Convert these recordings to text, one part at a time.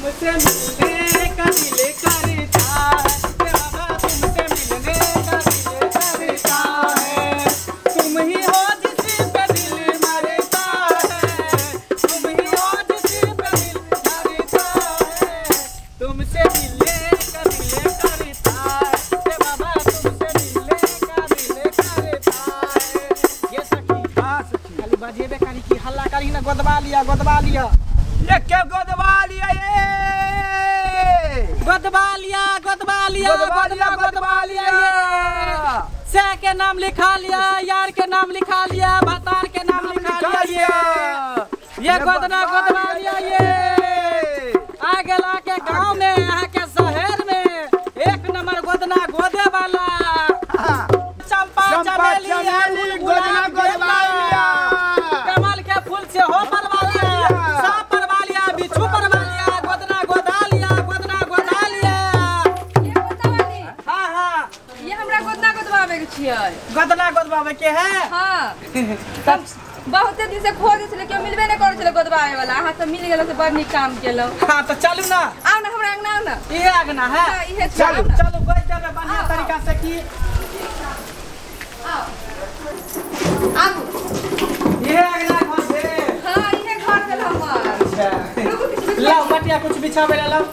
तुमसे मिलने का दिल करता है बाबा, तुमसे मिलने का दिल करता है। तुम ही हो जिस पे दिल मरता है, तुम ही हो जिस पे दिल मरता है। तुमसे मिलने का दिल करता है बाबा, तुमसे मिलने का दिल करता है। ये सखी हां सखी खाली बजेबे करी की हल्ला करी ना, गोदवा लिया गोदवा लिया, ये के गोदवा लिया, ये गोदवा लिया गोदवा लिया गोदवा गोदवा लिया। से के नाम लिखा लिया, यार के नाम लिखा लिया, भतार के नाम लिखा लिया, ये गोदना गोदवा लिया। ये आगे ला के गांव में, यहाँ के शहर में एक नंबर गोदना गोदे वाला। चंपा चमेली गोदना गोदवा लिया, कमल के फूल से हो परवा लिया, सांप परवा लिया, बिच्छू परवा लिया, गोदना गोदा लिया, गोदना गोदा लिया। ये गोदवा हां हां, ये हमरा गोदना गोदवावे के छियै। गोदना गोदवावे के है? हां, तब बहुत दिन से खोज छले, केओ मिलबे नै करै छले गोदवावे वाला। अहाँ सब मिल गेलो से बड़ नीक काम केलौ। हां तो चलू ना, आउ ना हमरा अंगना, आउ ना। इहे अंगना है? हां इहे। चलू चलू गोद देबै बढ़िया तरीका से की। आओ आगू, इहे अंगना घर से। हां इहे घर भेल हमर। अच्छा रुकू, किछु लाओ बटिया कुछ बिछावे ला लाओ।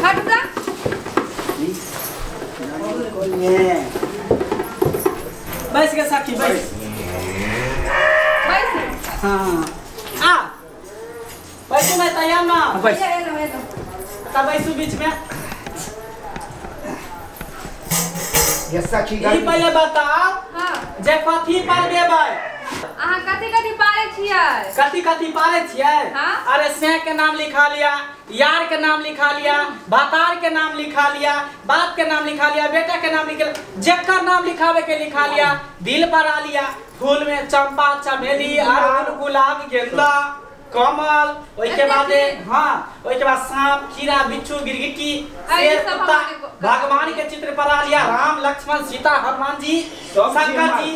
हट जा। बैस के सखी बैस बैस। हां आ बैसू, मैं तैयार ना बैस। एलो एलो तब बैसू बीच में। ये सखी ई पहले बताओ। हां जे कथी पर देबै अहाँ? कथी कथी पारै छियै? कथी कथी पारै छियै? हाँ? अरे से के नाम लिखा लिया, यार के नाम लिखा लिया, भातार के नाम लिखा लिया, बाप के नाम लिखा लिया, बेटा के नाम लिखा लिया, जेकर नाम लिखावे के लिखा लिया, दिल पर आ लिया। फूल में चंपा चमेली अड़हुल गुलाब गेंदा कमल, ओई के बाद हां ओई के बाद सांप कीड़ा बिच्छू गिरगिटी शेर कुत्ता, भगवान के चित्र पर आ लिया, राम लक्ष्मण सीता हनुमान जी शंकर जी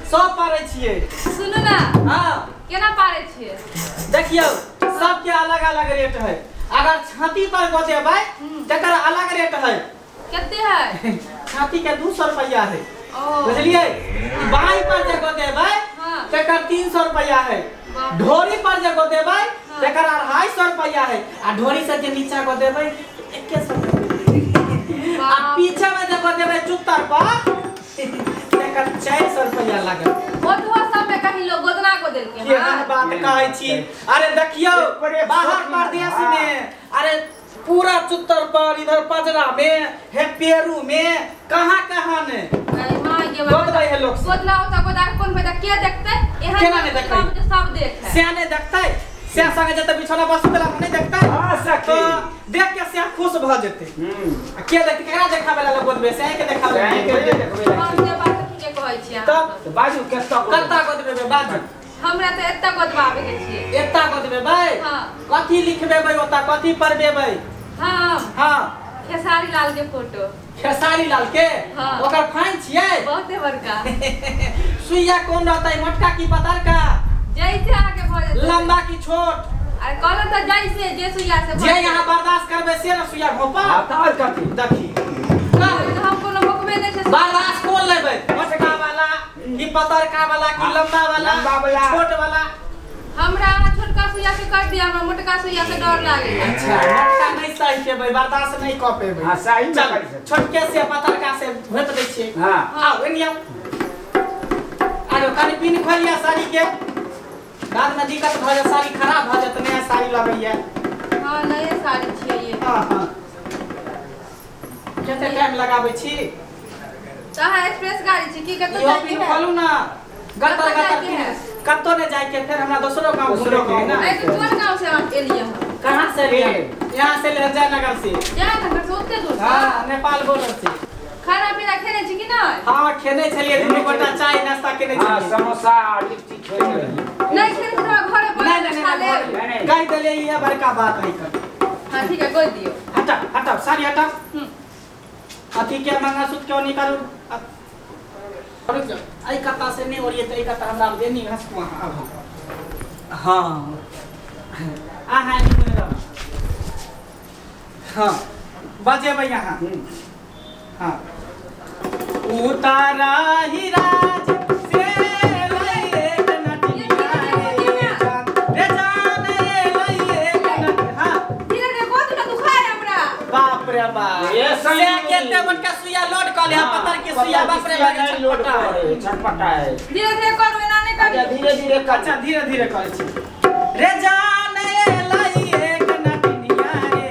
सब पारै छियै। सुनू ना। हां केना पारै छियै? देखियौ सबके अलग अलग रेट है। अगर छाती पर गोदेबै तकर अलग रेट है। कते है? छाती के 200 रुपया है, बुझलियै? बाई पर जे गोदेबै तकर 300 रुपया है। ढोरी पर जे गोदेबै तकर 250 रुपया है। आ ढोरी से जे नीचा गोदेबै 21 रुपया। आ पीछे में जे गोदेबै चुत्तर पर तकर 400 रुपया लागत। गोदवा सब में कहीं लोग गोदना को देलके। केहन बात कहै छी? अरे देखियौ बाहर परदेश में, अरे पूरा चुत्तर पर, इधर पजरा में, हे पेरू में, कहाँ कहाँ ने गोदबै है लोग। गोदना होता गोदा कोन फायदा? के देखतै? एहन केना नै देखतै? सब देखै। से नै देखतै? से संगे जते बिछौना पर सुतला नै देखतै? हां सखी देख के से खुश भ जेतै। आ के देखतै? केकरा देखाबै ला गोदबै? से के देखाबै के देखबै? हम जे बात ठीके कहै छी। तब बाजू कत्ता कत्ता गोदबै बाजू? हमरा त एत्ता गोदबावे के छियै। एत्ता गोदबै? हां। कथी लिखबेबै ओता, कथी पढ़बेबै? हां हां खेसारी लाल के फोटो। खेसारी लाल के? हाँ। ओकर फैन छियै? बहुते बड़का। सुइया कोन रहतै, मोटका की पतरका? जैसे आगे भ जेतै। लंबा की छोट? अरे कहलो त जैसे जे सुइया से जे यहाँ बर्दाश्त करबै से ना सुइया घोपा। हां त कथी देखी हम कोनो भोकबे नै छै। बर्दाश्त कोन लेबै, मोटका वाला की पतरका वाला की लंबा वाला, लंबा वाला छोट वाला? हमरा छोटका सुइया से कर दिया, हमरा मोटका सुइया से डर लागे। अच्छा मोटका नहीं सही पेबै, बर्दाश्त नहीं क पेबै। हां सही चल छोटके से पतरका से घोप दै छियै। हां आउ एनी आउ। आरो कनि पिन खोलिया साड़ी के, बाद में दिक्कत भ जाय, साड़ी खराब भ जात, नया साड़ी लगैया। हां नया साड़ी छियै ये। हां हां कते टाइम लगाबै छी? त अहाँ एक्सप्रेस गाड़ी छी की? कतौ यो जाय के पिन है? खोलू ना, गतर कतौ जाय गतर के है? कतौ नहीं जाय के, फिर हमरा दोसरो गांव घूमे के है ना। ऐ तो कोन गांव से अहाँ एलियै हन? कहां से एलियै? यहाँ से ले जयनगर से। जयनगर से ओते दूर? हां नेपाल बॉर्डर से। खाना पीना खेने छी कि नहीं? हां खेने छलियै, दुनू गोटा चाय नाश्ता केने हां छलियै। समोसा लिट्टी खेने रही। नहीं खेने छी त घरे पर नहीं खा लेब। नहीं कहि देलियै, इहे बड़का बात है कर। हां ठीक है गोद दियौ। हटा हटा साड़ी हटा। अथी के मंगलसूत्र क्यों निकालू? रुक जाओ, आई कत्ता से नहीं ओरिए त ई कत्ता हमरा देनी हंस वहां अब। हां आ हां नहीं रह। हाँ बजेबै अहाँ। हाँ उतारा ही राज से लइए नटिया रे जान रे जान रे लइए नट। हाँ धीरे धीरे गोद ना दुखाय हमरा। बाप रे बाप ये से केते मन का सुइया लोड क ले पत्थर के सुइया बाप रे बाप लोड करे छटपटा है। धीरे धीरे करू एना नहीं करू। धीरे धीरे कर। अच्छा धीरे धीरे करै छी रे जान रे लइए नटिया रे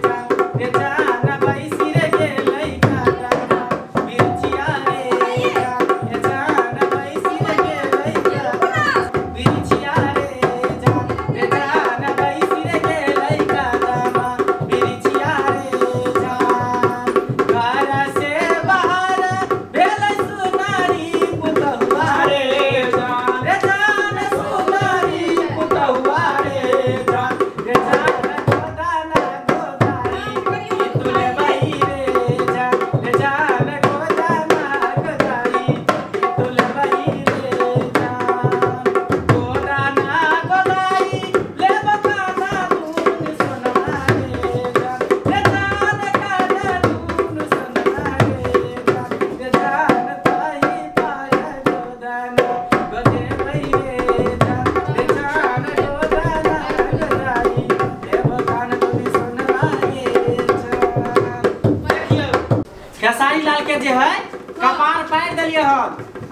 जान रे जान बैसी रे गेलै कादा बिरछिया रे जान रे जान बैसी रे गेलै कादा बिरछिया रे जान रे जान बैसी रे गेलै कादा बिरछिया रे जान घर से बाहर भेलै सुनारी पुतहुआ रे जान रे जान सुनारी पुतहुआ रे जान रे जान गोदाना गोदारी तुले बाई रे जान रे जान गोदाना गोदारी तुले बाई रे जान गोदाना गोदाई ले बकाना दून सोना रे जान रे जान काना दून सोना रे जान रे जान ताई पाया गोदाना गोदे बाई रे जान रे जान गोदाना गोदाई ले बकाना दून सोना रे जान। देखियौ खेसारी लाल के जे है कपार पारि देलियै हन,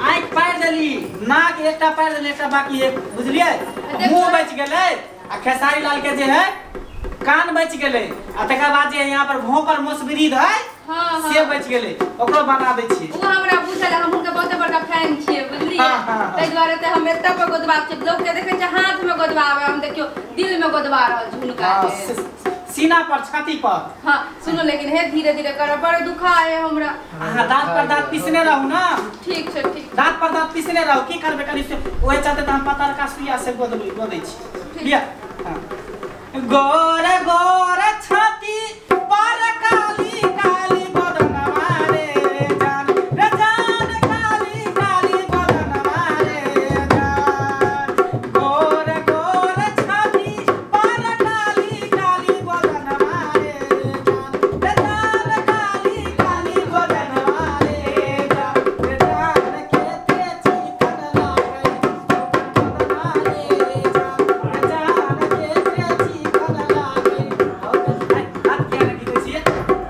आँखि पारि देली, नाक एकटा पारि देली, एकटा बाकी है बुझलियै, मुँह बचि गेलै आ खेसारी लाल के जे है कान बचि गेलै आ तकर बाद जे यहाँ पर भों पर मोसबिरीद है हाँ से बचि गेलै, ओकरो बना दै छियै। ओ हमरा बुझल है, हम हुनका बहुते बड़का फैन छियै बुझलियै। हाँ, हाँ, हाँ। ताहि दुआरे तऽ हम एतऽ पर गोदबाब छियै। लोक के देखै छियै हाथ में गोदबाबै, हम देखियौ दिल में गोदबा रहल छी हुनका हाँ, के। सीना पर छाती पर। हाँ सुनो लेकिन हे धीरे धीरे करब, बड़ दुखा है हमरा। अहाँ दाँत पर दाँत पिसने रहू ना। ठीक छै ठीक। दाँत पर दाँत पिसने रहू की करबै कनि से ओहि चलते तऽ हम पतरका सुइया से गोदबै गोदै छी लिअ। हाँ गोर गोर छाती पर काली काली बदनवा रे जान रे जान काली काली बदनवा रे जान गोर गोर छाती पर काली काली बदनवा रे जान रे जान काली काली बदनवा रे जान रे जान केते चिकन लागै बदनवा रे जान रे जान केते चिकन लागै। हाथ किया ने घिचै छियै,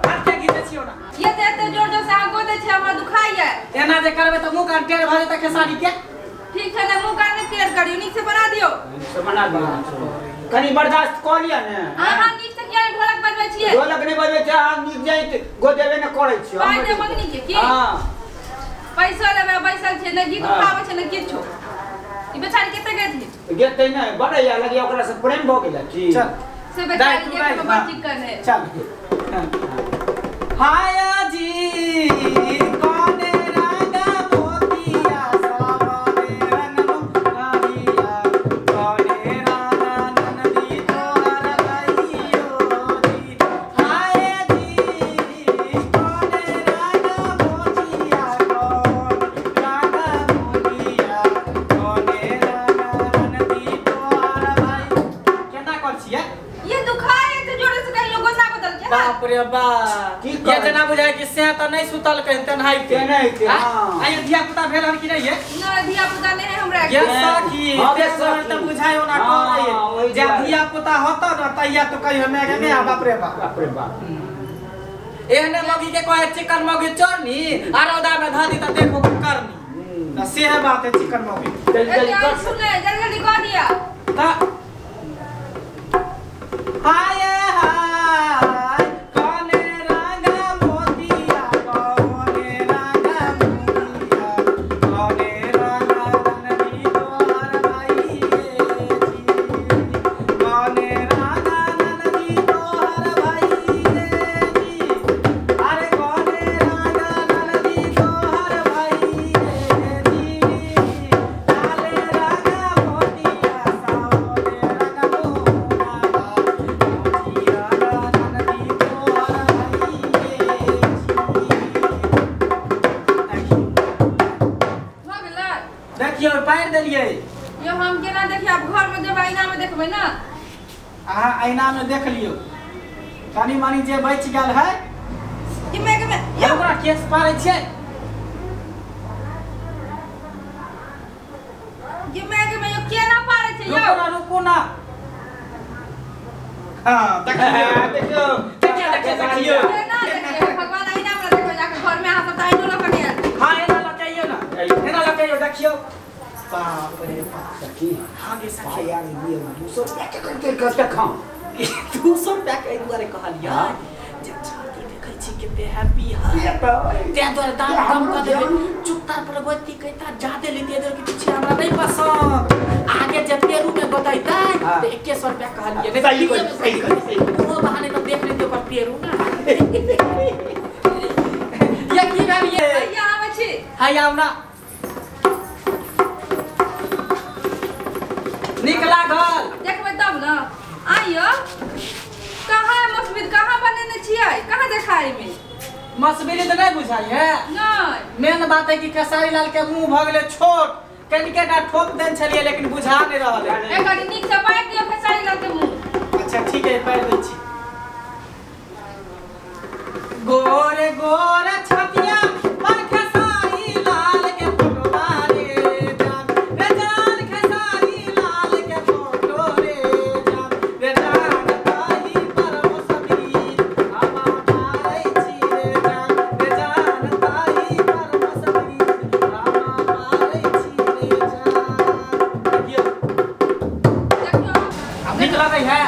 हाथ किया घिचै छियै ओना? ये तऽ एते जोर जोर से अहाँ गोदै छियै हमरा दुखाइया। एना जे करबै तऽ मुँह कान टेढ़ भऽ जेतै खेसारी के। ठीक छै ने मुँह कान नहि टेढ़ करियौ, नीक से बना दियौ। से बना दियौ कनि बर्दाश्त कऽ लिअ ने। अहाँ नीक से किया नहि ढोलक बजबै छियै? ढोलक नहि बजबै छै अहाँ नीक जाइत गोदेबे नहि करै छियै। पाइ दे मगनी के की हाँ पैसा लेबै बैसल छियै, नहि गीत उठाबै छै नहि किछो। ई बेचारी कते गेथिन गेतै नहि बड़ैया लगिया ओकरा से प्रेम भऽ गेलै की। चल से बेचारी देखै मे बड़ चिक्कन है। चल हाय जी कौने रंग मोतिया सावने रंग मुखरिया कौने रंग ननदी तोहर भइयो जी। हाय जी कौने रंग मोतिया कौन रंग मोतिया कौने रंग ननदी तोहर भाई। केना कर छियै ये दुखाय एते जोर से कहियो गोसा बदल के। बाप रे बाप की ये जना बुझाय कि से त नहीं सुतल कहीं तेनाहिते तेनाहिते, हाँ। आइ धिया पुता भेल हन कि नहीं ये? ना धिया पुता नहीं है हमरा। ये सखी हाँ, ते सखी। त बुझाय ओना हाँ, करे ओहि जे दुआरे। धिया पुता होत न तैया तो कहियो मैं के मैं बाप रे बाप। बाप रे बाप एहने मगी के कहे चिकन मगी चोरनी आ रौदा में ध दी त देखो करनी त से है बात है चिकन मगी जल्दी जल्दी कर। सुन जल्दी जल्दी कह दिया। त हाय हाय कौने रंग मोतिया कौने रंग मोतिया कौने रंग ननदी तोहर भाई रे जी कौने रंग ननदी तोहर भाई रे जी अरे कौने रंग ननदी तोहर भाई रे जी लाले रंग मोतिया सावने रंग मोतिया ननदी तोहर भाई रे जी। भऽ गेलै देखियौ पारि देलियै। यो हम केना देखिए, आब घर में जेबै ऐना में देखबै ना। अहाँ ऐना में देख लियौ कनी मनी जे बचि गेल है कि मैं के ओकरा केस पारै छियै। कि मैं के मैं यो केना पारै छै यौ? रुको ना, रुको ना। हां देखियो देखियो देखियो देखियो केना देखियो भगवान आइना हमरा देखो जाके घर में अहाँ सब त आइनो लऽ के नहि आयल। हां एना लऽ के आइयो ना, एना लऽ के आइयो देखियो। बाप रे बाप सखी। हां गे सखी यार ये 200 रुपया के करते करते खाओ। 200 रुपया के दुआरे कहलियै जे छाती देखै छी कते हैप्पी है ते दुआरे दाम कम कऽ देबै। चुपतार पर गोती कहता जादे लेते देर कि पीछे हमरा नहीं पसंद। आगे जते रूम में बताइता त 2100 रुपया कहलियै। नहीं सही सही सही कोनो बहाने त देख लेते ओकर पेरू ना। ये की भेल ये? भैया आबै छी। हाय आउ ना। नीक लागल देखबै तब ना। आइयो कहाँ मसबिर कहाँ बनेने छियै? कहाँ देखाइ में? मसबिरी तऽ नहीं बुझाइ है। नहीं मेन बात है कि खेसारी लाल के मुंह भऽ गेलै छोट, कनिके टा ठोक देन छलियै लेकिन बुझा नहीं रहल है। ए कनी नीक से पारि दियौ खेसारी लाल के मुंह। अच्छा ठीक है पारि दै छी। गोरे गोरे छतिया पर खेसारी लाल के फोटो रे जान रे जान, खेसारी लाल के फोटो रे जान रे जान, ताही पर मसबीर हम पारै छी रे जान रे जान, ताही पर मसबीर हम पारै छी रे जान। देखियो देखियो अब नीक लगै है।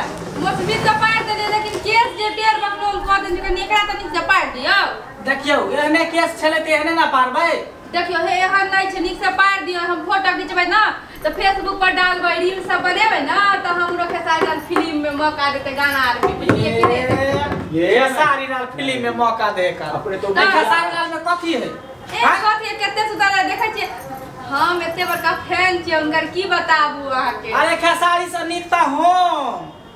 मसबीर तऽ पारि देलियै लेकिन केस जे बेर बकलोल कऽ देने छै कनी एकरा तऽ नीक से पारि दियौ। देखियौ एहने केस छलै तऽ एहने ना पारबै। देखियौ हे एहन नहि छै, नीक से पारि दियौ। हम फोटो घिचबै ना तऽ फेसबुक पर डालबै, रील सब बनेबै ना तऽ हमरो खेसारी लाल फिल्म में मौका देतै गाना आर में, बुझलियै कि नहि? ये खेसारी लाल फिल्म में मौका दे कर अपने तो खेसारी लाल में कथी है? ए कथी है कते सुंदर है देखै छियै। हम एते बड़का फैन छियै हुनकर, की बताबू अहाँके। अरे खेसारी से नीक तऽ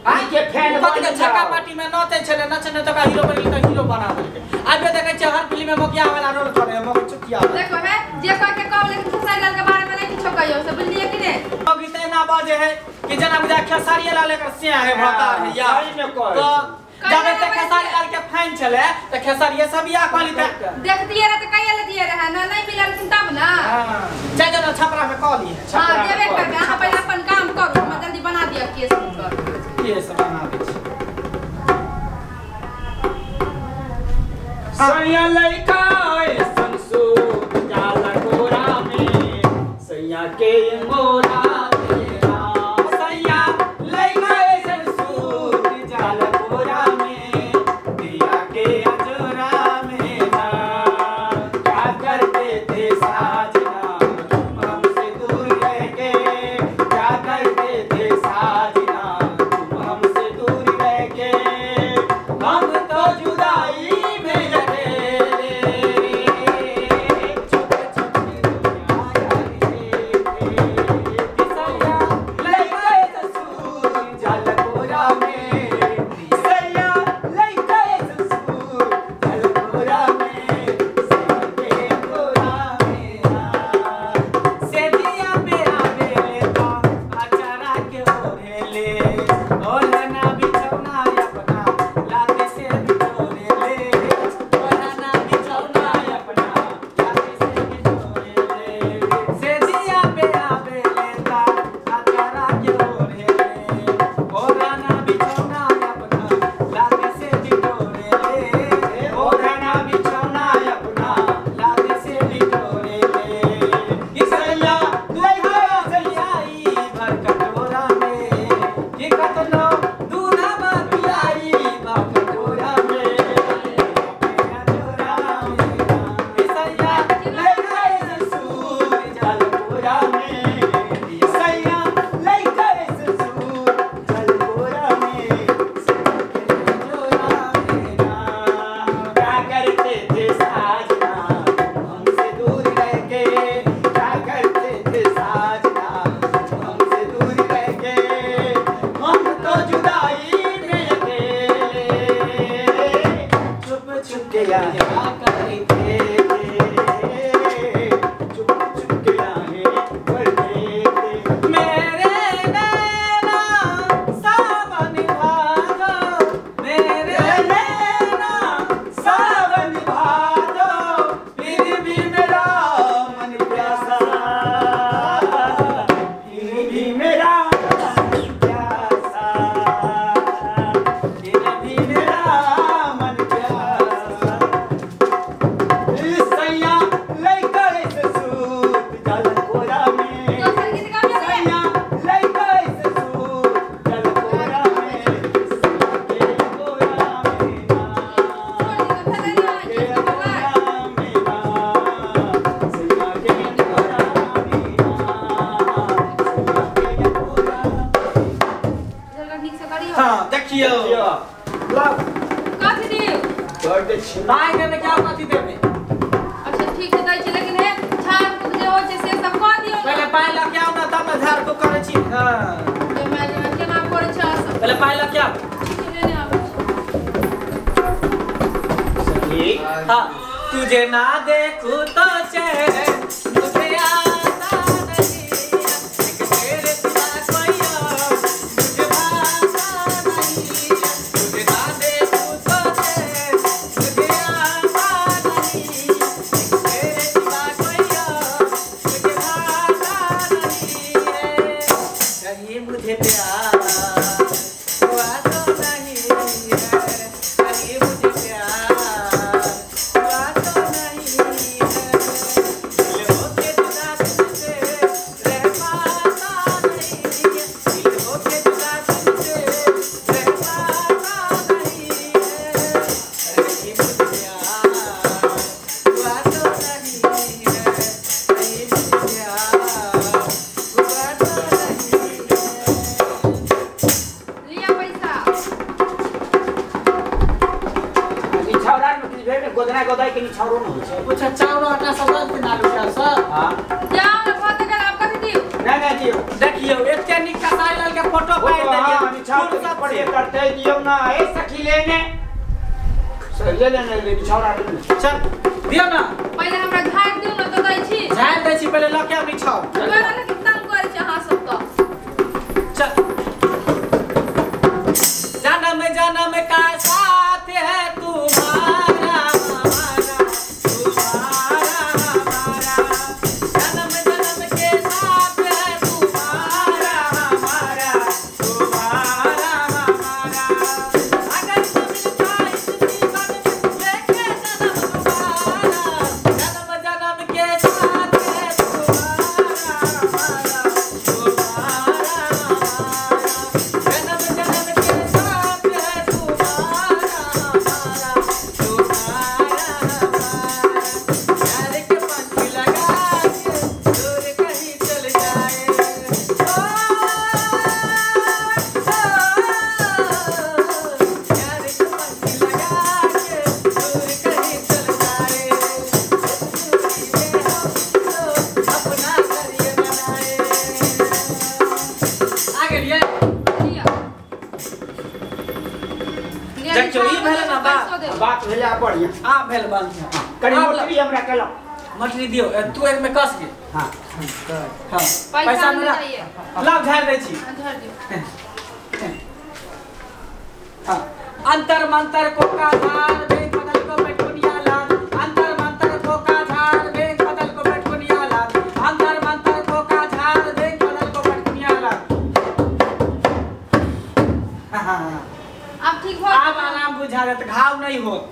हम के फैन कथी के छक्का पार्टी में नचै छलै, नचै नै तऽ हीरो बनि गेलै तऽ हीरो बना देलकै। आबे देखै छियै हर फिल्म में मोकिया वाला रोल करे, मोक चुकिया वाला। देखो हे जे कह के कहब लेकिन खेसारी लाल के बारे में नहीं किछो कहियौ से, बुझलियै कि नहि? गीत एना बजे है कि जेना बुझा खेसारी लाल एकर सिया है भतार है या सही में कहै तो जब एते खेसारी लाल के फैन छलै तऽ खेसारीये सब बियाह कऽ लितै। देखतियै रह तऽ कहिया लेतियै रहे ना, नहीं मिललखिन तब ना। हां चल जाओ छपरा में कऽ लियै। हां देबे करबै, अहाँ पहिले अपन काम करू, हमरा जल्दी बना दिअ केस हुनकर। केस बना दै छी। सैया लइका ऐसन सूत जाला गोरा में, सैया के मोरा मेरा। सैया लइका ऐसन सूत जाला गोरा में, दिया के अजोरा मेरा। क्या करते थे साजना तुम हमसे दूर रह के, क्या करते थे साजना तुम हमसे दूर रह के, हम तो जुदाई में अकेले चुप चुप के दुनिया करते थे। सैया लइका ऐसन सूत जाला गोरा में, सैया लइका ऐसन सूत जाला गोरा में, सैया के गोरा मेरा। से दिया पे आवेले ता अचारा के ओढ़ेले, ओढ़ना बिछौना अपना लाते से बिछोरेले, ओढ़ना बिछौना अपना लाते से बिछोरेले। से दिया पे आवेले ता अचारा के ओढ़ेले, ओढ़ना बिछौना अपना लाते से बिछोरेले, ओढ़ना बिछौना अपना लाते से बिछोरेले। सैया लइका ऐसन आई भर कटोरा में, कि कतनो दूधवा पियाई भर कटोरा में, कटोरा मेरा। सैया लइका ऐसन सूत जाला गोरा में, सैया लइका ऐसन सूत जाला गोरा में, सैया के जोरा मेरा। क्या करते थे साजना तुम हमसे दूर रह के, क्या करते थे साजना तुम हमसे दूर रह के, हम तो जुदाई में अकेले चुप चुप के आया करते थे, चुप चुप के आए करते थे। मेरे नैना सावन भादो, मेरे कथि दियो? बड छी। पाइ देबे क्या कथि देबे? अच्छा ठीक छै दै छी, लेकिन हे झाड़ फूक जे होइ छै से सब कऽ दियौ। पहिले पाइ लऽ के आउ ना तब ने झाड़ फूक करै छी। हां जे केना करै छै सब। पहिले पाइ लऽ के आउ। ठीक छै, ने आबै छी। सखी हां तुझे ना देखूं तो चैन मुझे आता नहीं, एक तेरे सिवा कोई और मुझे भाता नहीं, तुझे ना देखूं तो चैन मुझे आता नहीं, एक तेरे सिवा कोई और मुझे भाता नहीं है, कहीं मुझे प्यार हुआ तो नहीं है, कहीं मुझे प्यार हुआ तो नहीं है, दिल होके जुदा तुझसे रह पाता नहीं है, दिल होके जुदा तुझसे रह पाता नहीं है, कहीं मुझे प्यार हुआ तो नहीं है, कहीं मुझे प्यार हुआ तो नहीं है। लिया पैसा। निछाउरा में किछ भेल गोदना गोदाई के निछाउरो न होइ छै। कुछ चाउर आटा सब दऽ देथिन आलू प्याज सब। हां जाओ ने भऽ तऽ गेल, आब कथि दियौ? नै नै दियौ। देखियौ एते नीक कसाई लाल के फोटो पारि देलियै। हां निछाउर फूल सब पड़े करते दियौ ना। ए सखी लेने ले ले ले निछाउरा ले। चल दियौ ना। पहिले हमरा झाड़ि दियौ ने तऽ दै छी। झाड़ि दै छी, पहिले लऽ के आउ निछाउर। तोरा ने तंग करै छै अहाँ सब तऽ। चल। जन्म जन्म का साथ है तुम्हारा हमारा, तुम्हारा हमारा, जन्म जन्म के साथ है तुम्हारा हमारा, तुम्हारा हमारा, अगर न मिलता इस जीवन में लेके जन्म दोबारा, जन्म जन्म के साथ है तुम्हारा हमारा, तुम्हारा हमारा, जन्म जन्म के साथ है तुम्हारा हमारा, तुम्हारा हमारा, प्यार के पंख लगा के दूर कहीं चल जाए, ओ, प्यार के पंख लगा के दूर कहीं चल जाए, दूरी में हम तो अपना घर ये बनाए। आ गेलियै। लिया। लिया देखियौ, ई भेलै ने बात। पैसो देब। बात भेलै बढ़िया। आ भेल बढ़िया। कनी आब मोटरी हमरा केलौ। मटरी दियौ, तू एकमे कस गे। हां हां पैसा पैसा नहि हमरा चाहिए। लाव झाड़ि दै छी। हाँ, झाड़ि दियौ। हाँ अंतर मंतर कोका झाड़ बेंग बदल को पेटकुनिया लाल, अंतर मंतर कोका झाड़ बेंग बदल को पेटकुनिया लाल, अंतर मंतर कोका झाड़ बेंग बदल को पेटकुनिया लाल। हाँ हाँ हाँ आब ठीक भऽ आब गेल? आराम बुझा देत, घाव नहीं होत।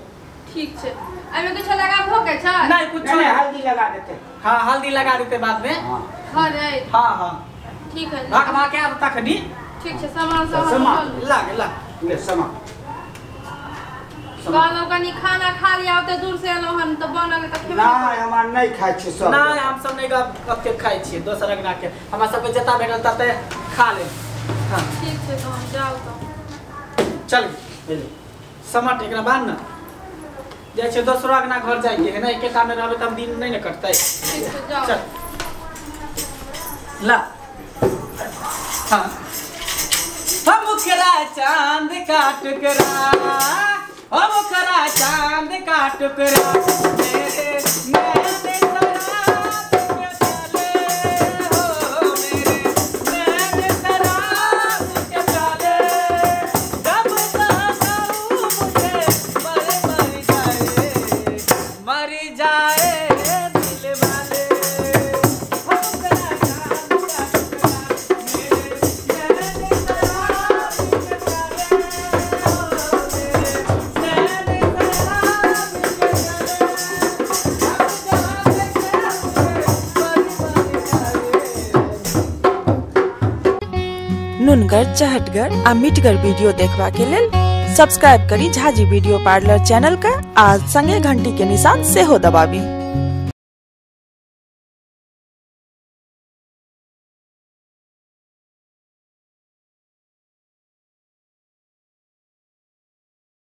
ठीक छै। एहिमे किछो लगाब हो के छै? नहीं कुछ नहीं हल्दी लगा देते। हाँ हल्दी लगा देते बाद में। हां भऽ जाय। हाँ हाँ ठीक है। भाग भाग के आब तखनी। ठीक छै, सामान सब सामान। हम लऽ लेब। लाग लाग ले समा। कहलहुँ कनी खाना खा लिअ, ओते दूर से एलहुँ हन तऽ बनल तऽ खेबै। नहीं हमरा नहीं खाइ छी सब। नहीं हम सब नहीं ओते खाइ छियै दोसर अंगना के, हमरा सबके जता भेटल तते खा ले। हाँ ठीक छै तहन जाउ तऽ। चल समट एकरा बान्ह ना, जाइ छियै दोसरो अंगना घर जाइके है ना, एकेटा में रहबै तब दिन नहीं ने कटतै। ठीक छै जाउ। चल ला। हाँ हम मुखरा चांद का टुकड़ा, ओ मुखरा चांद का टुकड़ा, मेरे नैन शराब के चले हो, मेरे नैन शराब के चले, जब तक मुझे मर मर जाए, मर जाए दिल वाले, ओ मुखरा चांद का टुकड़ा, मेरे नैन शराब के चले हो, मेरे नैन शराब के चले, जब नुनगर, चहटगर आ मिठगर वीडियो देखबा के लेल सब्सक्राइब करी झाजी वीडियो पार्लर चैनल के आ संगे घंटी के निशान सेहो दबाबी।